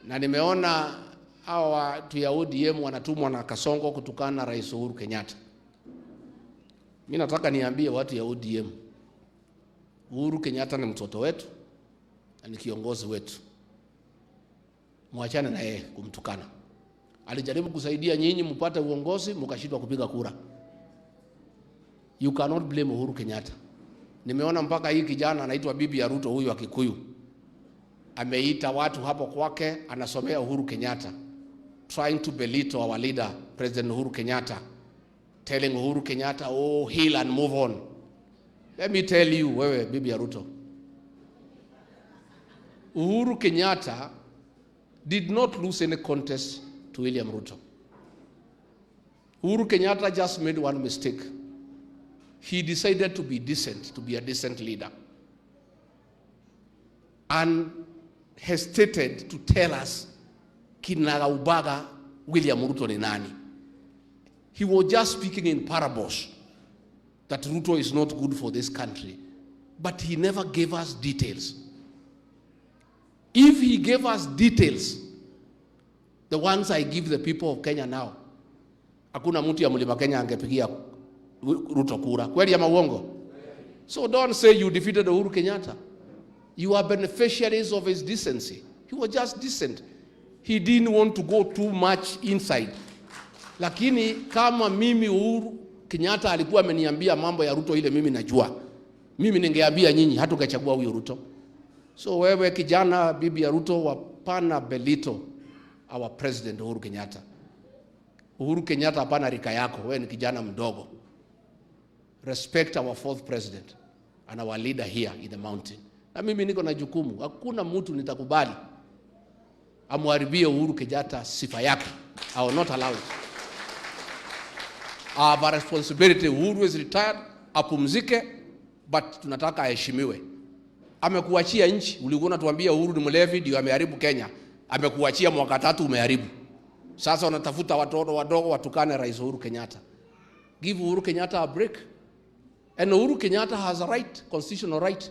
Na nimeona hawa watu ya ODM wanatumwa na Kasongo kutukana na Rais Uhuru Kenyatta. Mimi nataka niambie watu ya ODM, Uhuru Kenyatta ni mtoto wetu na ni kiongozi wetu. Mwachane na yeye kumtukana. Alijaribu kusaidia nyinyi mpate uongozi, mkashindwa kupiga kura. You cannot blame Uhuru Kenyatta. Nimeona mpaka hii kijana anaitwa bibi ya Ruto, huyu wa Kikuyu, ameita watu hapo kwake, anasomea Uhuru Kenyatta, trying to belittle our leader, President Uhuru Kenyatta, telling Uhuru Kenyatta, "Oh, heal and move on." Let me tell you, wewe bibi ya Ruto, Uhuru Kenyatta did not lose any contest to William Ruto. Uhuru Kenyatta just made one mistake. He decided to be decent, to be a decent leader, and hesitated to tell us kinagaubaga William Ruto ni nani. He was just speaking in parables that Ruto is not good for this country, but he never gave us details. If he gave us details, the ones I give the people of Kenya now, hakuna mtu ya Mlima Kenya angepigia Ruto kura. Kweli ama uongo? So don't say you defeated Uhuru Kenyatta. You are beneficiaries of his decency. He was just decent. He didn't want to go too much inside. Lakini kama mimi Uhuru Kenyatta alikuwa ameniambia mambo ya Ruto ile mimi najua, mimi ningeambia nyinyi hatungechagua huyo Ruto. So wewe kijana, bibi ya Ruto, hapana belittle our President Uhuru Kenyatta. Uhuru Kenyatta hapana rika yako, wewe ni kijana mdogo. Respect our fourth president and our leader here in the mountain. Na mimi niko na jukumu, hakuna mtu nitakubali amharibie Uhuru Kenyatta sifa yake. I will not allow it. I have a responsibility. Uhuru is retired, apumzike, but tunataka aheshimiwe. Amekuachia nchi, ulikuwa unatuambia Uhuru ni mlevi ndio ameharibu Kenya. Amekuachia mwaka 3, umeharibu. Sasa unatafuta watoto wadogo watukane Rais Uhuru Kenyatta. Give Uhuru Kenyatta a break. And Uhuru Kenyatta has a right, constitutional right,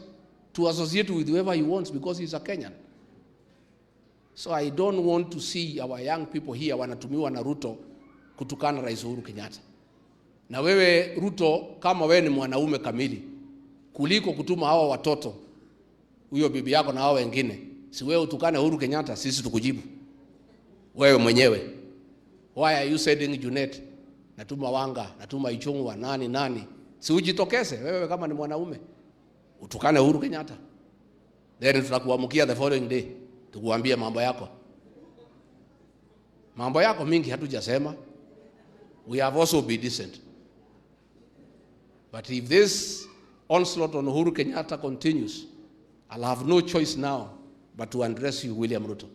to associate with whoever he wants because he's a Kenyan. So I don't want to see our young people here wanatumiwa na Ruto kutukana Rais Uhuru Kenyatta. Na wewe Ruto, kama wewe ni mwanaume kamili, kuliko kutuma hawa watoto, huyo bibi yako na hao wengine, si wewe utukane Uhuru Kenyatta, sisi tukujibu wewe mwenyewe. Why are you sending Junet? Natuma Wanga, natuma Ichung'wa, nani nani? Si ujitokeze wewe kama ni mwanaume utukane Uhuru Kenyatta, then tutakuamkia the following day tukuambie mambo yako. Mambo yako mingi hatujasema. We have also be decent. But if this onslaught on Uhuru Kenyatta continues, I'll have no choice now but to address you, William Ruto.